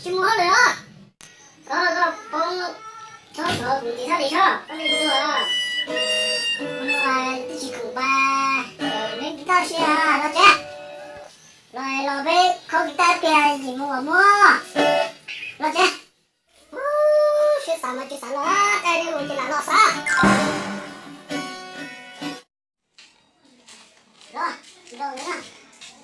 Tsis mus hauj lwm os. Koj, koj poob txhob sov kuv tiv thaiv li soj, koj li kuv tuag. Kuv twb tsis khoom pa, neb tiv thaiv siab los tsev. Los los peb khaub tiv thaiv tiag yim mus ua muab los tsev. Siab xav mas tsis xav los, dai li ua ces lam los xav. Los, los na,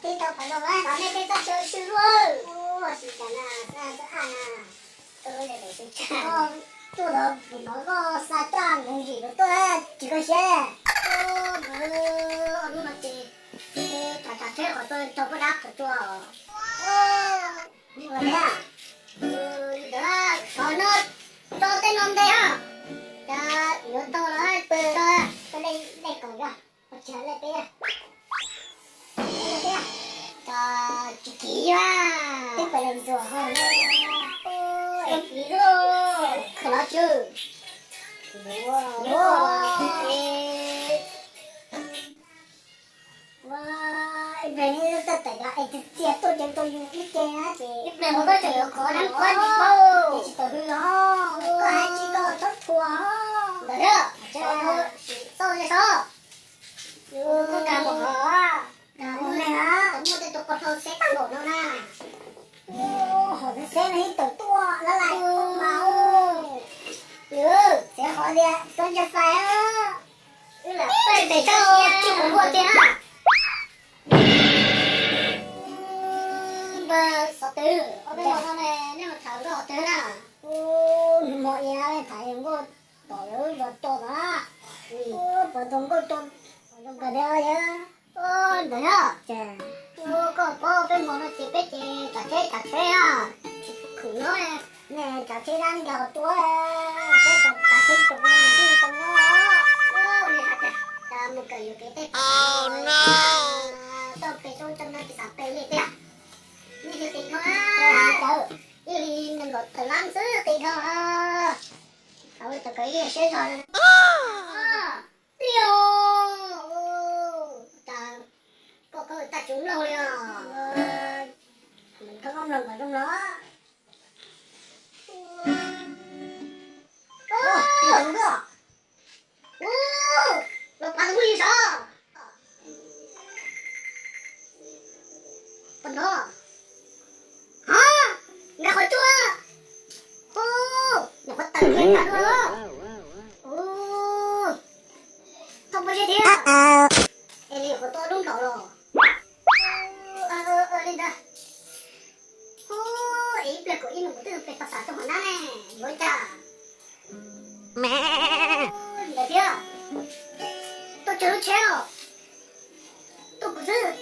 tib tau pom los na, nej peb txoj chaw swb luaj. Ua si cas na, xa xa a na. Tuaj los pum nov koj xa caj mus zim los tuaj tsis koj siab. Ua, hnub no ces tsam tsam tsheb qhov tuaj tog poj dab qhov tsua. Ua li ntawd, qhov no tso tej no nte os. Cas yuav tau los pw, pw lej koom yog, ua tsis lej peb. Cas tsis kiv yog, peb pw lej ntxuag ho es kiv loj, khwv los tsw. Ua, ua, ib pliag neb txawj tawm yog es txias tuaj ceev rau yus ib ce na ces ib pliag mus koj tseem yuav khov dab qhuab tsis paub, ces tsis tawm hws os. Koj hais tsis koj txhob thuam os. Ntawd yog, sim xauj li sov. Yus koj kag mus hov, kag mus ne, muaj tej tus qos hlau xeb tag npaum no na. Hov xeb xeb no ib tawm tuaj lawm lais mas. Yus xav hov tias koj ntsia fais, wb lam peb pem tau tsis mus ua tiag na. Npawg xov twg, ob peb hmo no ne nej mus tham nkauj qhov twg na? Ub, nag hmo ib tham nkauj tom lawv zos co no na. Ub, puas tau nkauj co zoo kawg thiab yawg? Ntawd yog, koj paub peb hmo no ces peb ces tsam tsheb tsam tsheb na, tsis khwm no, nej tsam tsheb dab nkag qhov tsua, peb tsam tsheb tau tau no. Cas mus kawm yus kev tej, tau pes tsoo tsoo no tsis xav pes li tiag. Nej cia tes dhau, ib hlis nees nkaum tawm lab xwb tes dhau. Thaum tau kawm ib siab zog li os. Cas koj khaub tag tsis mloog li os. Koj mloog kom zoo no. Ua, los pas tus muaj li sov. Pos ntov. Ha, nkag qhov tsua. Ub, nyuam qhuav tawm kiag tag dua. Ub, thauj pob zeb thiab. Es li qhov to dub nplaum los. Li ntawd. Ub, es ib pliag kaum ib mus kuv twb pes pas xav rau hauv nab ne, yuav cas. Ntawd thiab. Tuaj tsawg lub tsheb os? Tuaj kuv xwb.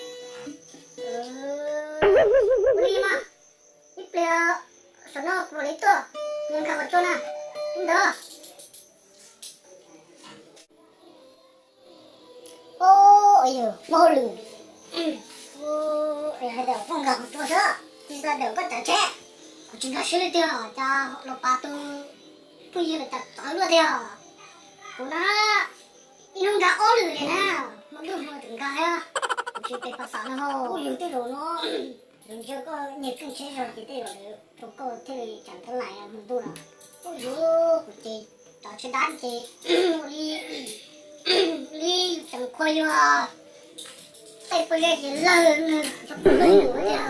Ua li mas, ib pliag saum no kuv mam li tuaj, nkag qhov tsua na. Ntawd. Ub, yog muaj hauj lwm. Hais tias koj nkag qhov tsua xwb, tsis tau tawm koj tsav tsheb. Kuv tsis nkag siab li tiag, cas los pas tus phooj ywg lawm cas txawv luaj tiag. Kuv na, ib hnub nkag ob lwm li na, hmo ntuj hmo twg nkag thiab. Kuv tsis pes pas xav no ho. Kuj yog tej zaum no, yus ntsia koj nyiag keej tsheb zog ces tej zaum rau koj thiaj li tsav tab lais hmo ntuj no. Kuj yog kuv ces tsav tsheb dab ces li, li tseem qhuav yuav tej poj zeb ces lawg nws txhob pw lawg yus tiag.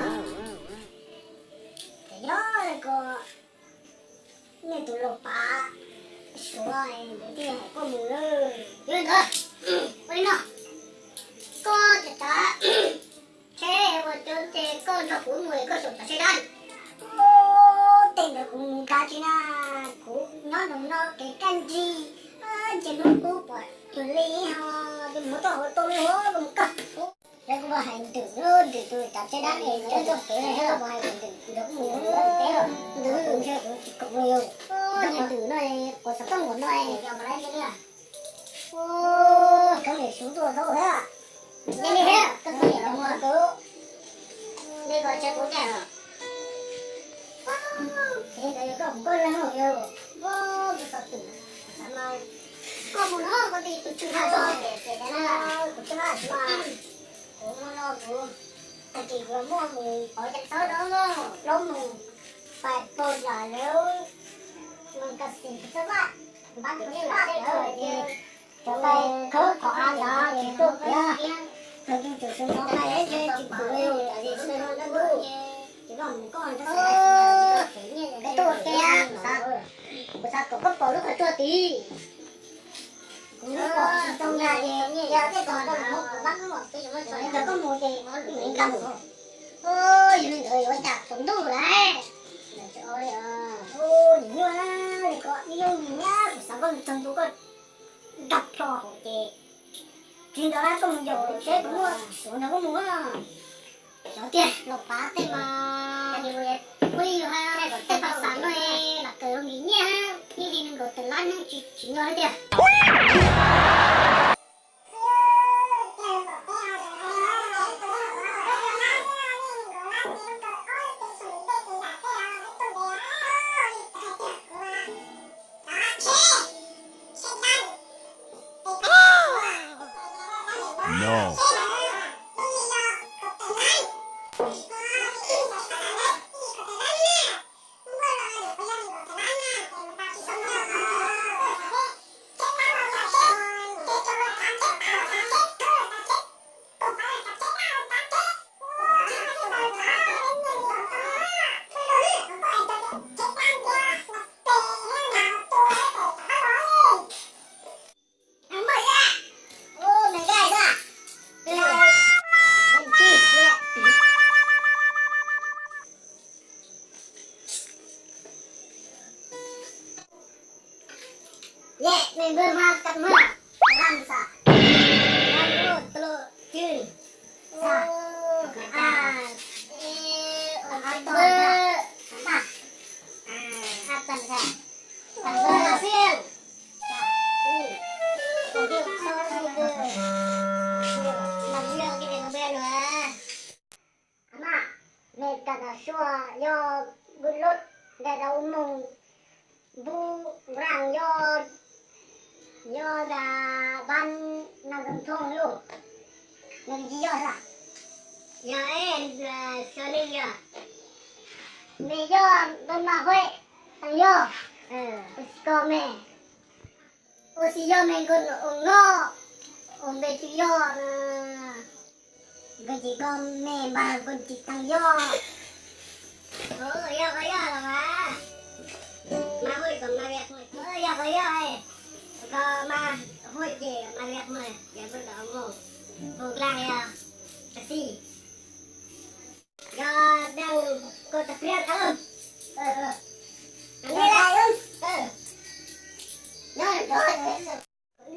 Ces yog ko, nej tus laus pav Suav ntawd thiaj hais koj mus lawm. Yog li ntawd, ua li no, koj tsav tsav tsheb ua coob ces koj nrog kuv mus es koj xyaum tsav tsheb dab. Ub, tej ntawd kuv mus nrad tsis na, kuv nyob nraum no kev kaj nrig, ntshe hnub qub pom cuag li ho, ces mus tau hauv tau li ho, koj mus kawg. Yog kuv mas hais ntws, ntws tus tsav tsheb dab es nyob txoj kev no, yog kuv hais ntws, ntws kuv mus teb los ntws, ntshe kuv tsis koom li. Ntws no, kuv xav tau npaum no, yog mas lawv li. Ub, koj niam suv tuaj tau thiab. Li thiab, koj niam los mus tus, li koj tsev kuv tsev los. Ces ntawd yog koj kuv koj leej yog, tus xov twm, xav mas koj mus no koj tis tus tswv haj tso, kuv tsis haj tsis mas, kuv mus no kuv, tag kis kuv muaj mus pov cam txhawb rau plaub mus. Pais pom yam lawv mus kas xim txog vaj, npab txog vaj lawm ces cov pais khawb qhov av ntawd ces tuaj tias, txog tus tswv sawv ntxov pais ces tsis khwv li, cas li sawv ntxov ntuj, ces koj mus koj peb tuaj ua ke, kuv xav kom koj pom lub qhov tsua tid. Kuv pom tsis tau ntag ces yog tej tog rau mus kuv pab koj, yog koj mus ces kuv nkag mus. Yog li ntawd yuav ua cas tsaus ntuj lawm. Nim nyuaj li ko ib lub hnub kuv xav koj mus txog ntua koj nkag plho hauv ces tsis ntawd koj mus yaum seb puas muaj suav nrog koj mus. Xyov tiag los pav tej mas, phooj ywg, tej paj xav no lam kawm los nkim nyiaj ib hlis nees nkaum tawm lab, tsis tsis nyog li tiag. No. Mej ka tas sua yog npus lub nta da u moog, npus nraag yog, yog da ban na zog thooj lug, nws tsis yog, yog es xyov li yog, nws yog npus ma huam, yog, ko mej, ua si yog mej nkaus ua noj, ua npe tsis yog na. Nkawd ces koj mej npawg nkawd tsis tau yog. Yog qhov yog los mas, mas hu kom mas yog qhov yog, koj mas hu ces mas yog mas yog mus mus mus laj yog, xij, yog deej koj tag pliag tawm,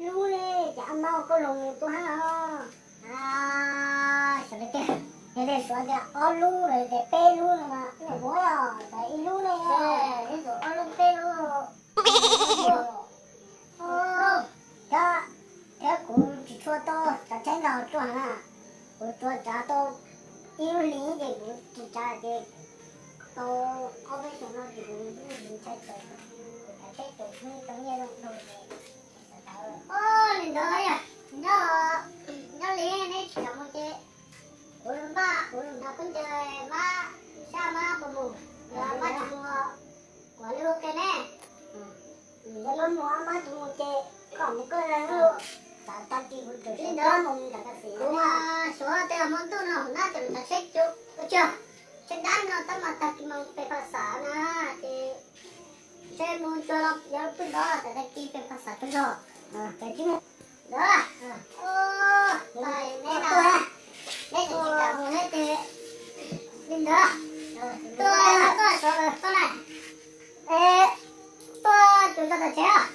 lub ne cas no koj lug tus hab, xyov li tiag, yog tej suav tias ob lub los yog tias peb lub no mas nyuam qhuav os, tas ib lub ne, ib tug ob lub peb lub. Thiab, thiab kuv tsis tshua tau tsav tsheb ntau tuaj na, kuv tsuas tsav tau ib lub hlis ces kuv tsis tsav ces tau ob peb xyoos no ces kuv ntshai tsam kuv tsav tsheb tsam tau nyiaj zoo dhau ces tsis tau. Li ntawd yog, nyob, nyob li neb tsis kam mus ces kuv npaj kuv nrog koj ncaws mab sab mab puas mus, mab tsis mus, kuv li ua ke ne. Yog mab mus mab tsis mus ces kom mus koj lawm, tag kis kuv tseem li ntawd mus nram kas xim. Kuv mas suav tej hmo ntuj no hauv nab cov tsav tsheb cuj ua tsaug, tsheb dab no tab mas tag kis mas pem pha xav na, ces ntshe mus cuag los yog pw ntov tas tag kis pem pha xav tsaug zog. Ntawd, neb na, neb tseem tsis kam mus neb ces li ntawd, tuaj tuaj sov koj na, es tuaj tus tau tom tsev os.